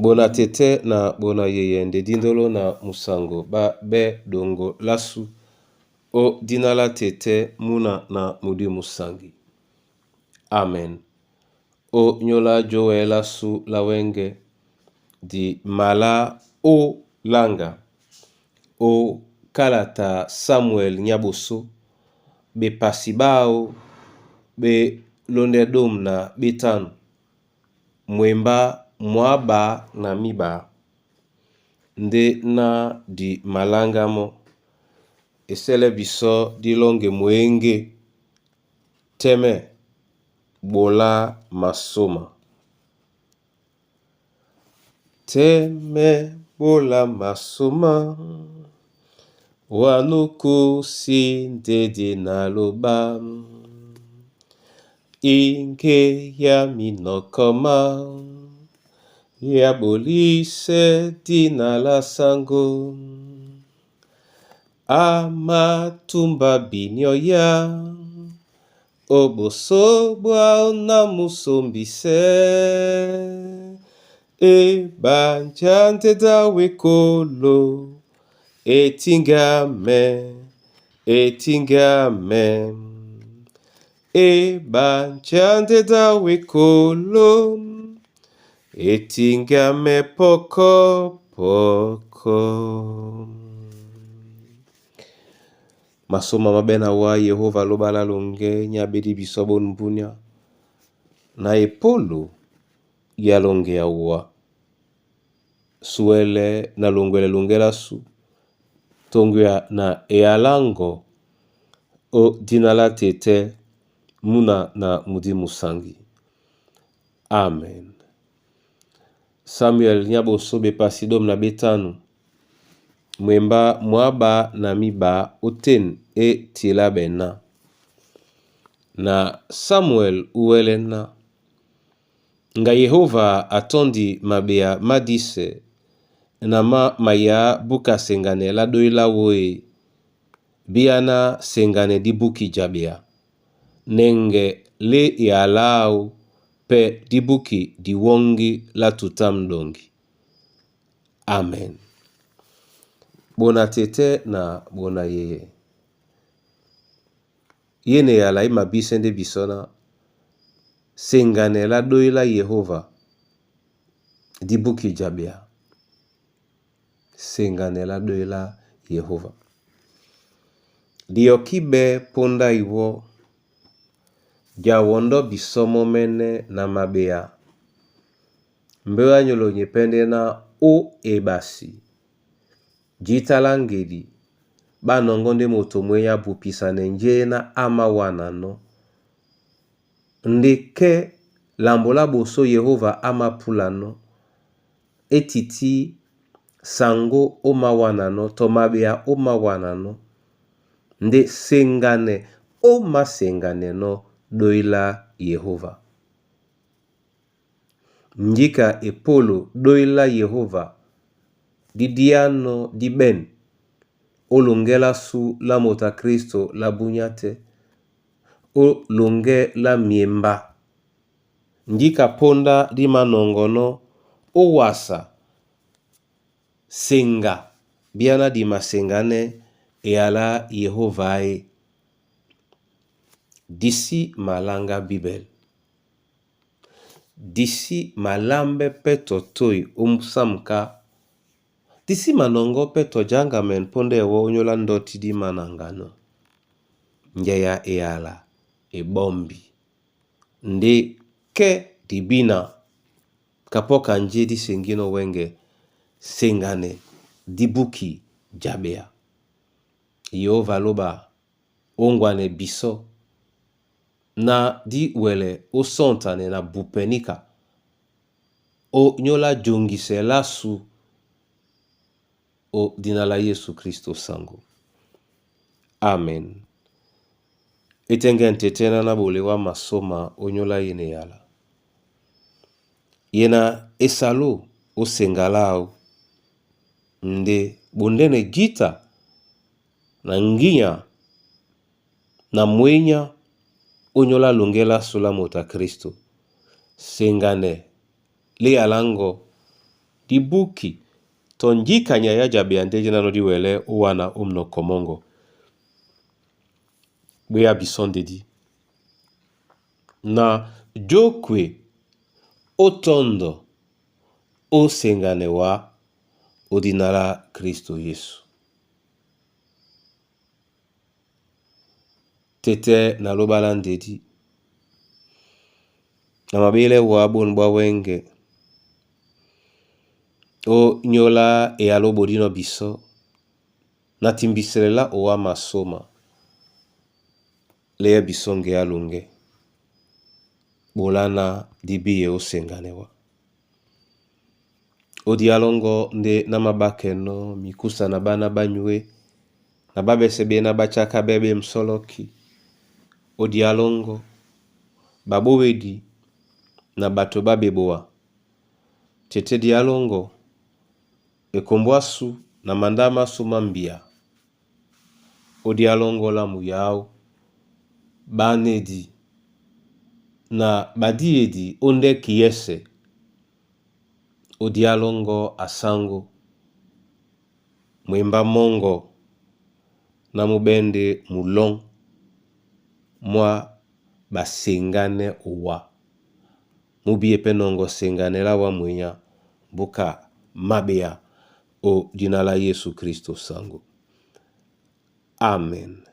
Bona tete na bona yeye nde dindolo na musango ba be dongo lasu o dina la tete muna na mudimu sangi. Amen. O nyola jowe lasu la wenge di mala o langa o kalata Samuel nyaboso bepasi bao be londe dom na betano mwemba mwaba na miba nde na di malanga mo esele biso di longe mwenge teme bola masoma. Teme bola masoma wanukusi ndedi naloba inge ya minokoma ya bolise dina la sango amatumba binyoya obosobwa na musombise ebanja ndeda wekolo etingame etingame ebanja ndeda wekolo etingame poko poko. Masoma mabena wa Yehova lobala longe nyabedi biso bonumbunya na epolo ya longe ya wa suele na longwele longela su tongo na ealango o dina la tete muna na mudimu sangi. Amen. Samuel nyaboso bepasi dom na betano mwemba mwaba na miba oten e tiela bena na Samuel uwelena nga Yehova atondi mabea madise na ma maya buka sengane la doila woe biana sengane dibuki jabea nenge le yalao pe dibuki diwongi la tutam dongi. Amen. Bona tete na bona yeye yene yala imabise nde bisona sengane la doila Yehova dibuki jabea sengane la doila Yehova dioki be ponda iwo jawondo bisomo mene na mabea mbewa nyolo nyepende na o ebasi jitala ngedi banongo nde moto mwenya bupisane nje na ama wana no ndeke lambola boso Yehova amapula no etiti sango oma wana no to mabea oma wana no nde sengane oma sengane no doila Yehova njika epolo doila Yehova didiano diben olongela su la mota Kristo la bunya te olonge la miemba njika ponda di manongono owasa senga biana di masengane eyala Yehova e disi malanga Bible disi malambe pe totoi omusamka disi manongo pe tojangamen ponda ewo onyola ndoti di manangano ngeya eyala ebombi nde ke dibina kapoka nje disengino wenge sengane dibuki jabea Yehova loba ongwane biso na di wele osontane na bupenika o nyola jongise lasu o dina la Yesu Kristo sango. Amen. Etenge ntetena na bolewa masoma onyola yene yala yena esalo osengalao nde bondene gita na nginya na mwenya onyola longela sola mota Kristo sengane le yalango Dibuki tɔ njikanya ya jabeya ndé jínánɔ́ dí wɛlɛ́ ówana ó munɔkɔ mɔ́ŋgɔ. Bwéya bisɔ́ ndedí. Na jǒkwe ó tɔ́ndɔ ó seŋganɛ wǎ ó dina lá Kristo Yesu. Tɛ́tɛ́ na lóɓa lá ndedí, na maɓélɛ́ wǎ bôn ɓá wɛ́ŋgɛ ó nyóla eyaló ɓodínɔ́ bisɔ́ na timbisɛlɛ lá owá masóma leyɛ́ bisɔ́ ŋgeá loŋgɛ́ ɓoláná dí bíya ó seŋganɛ wá. Ó diálɔ́ŋgɔ́ ndé ná māɓákɛnɔ́ mikúsa na ɓána ɓá nyué na ɓá ɓɛsɛ ɓená ɓá tsákáɓɛ́ ɓé musɔ́lɔ́ki. Ó diálɔ́ŋgɔ́ ɓaɓówedi na ɓato ɓá ɓeboa. Tɛ́tɛ́ diálɔ́ŋgɔ́ ekombo ásū na mandá másū má mbia. Ó diálɔ́ŋgɔ́ lá muyáó, ɓá anédi na ɓadíedi ó ndɛ́ki yɛ́sɛ̄. Ó diálɔ́ŋgɔ́ asáŋgó, mwembá mɔ́ŋgɔ ná mú ɓɛ́ ndé mulɔ́ŋ mwá ɓaseŋgánɛ́ owá. Mú bíya pɛ́ nɔŋgɔ seŋganɛ lá wá mwenyá búka maɓeya ó dina lá Yésu Kristo saŋgó. Amen.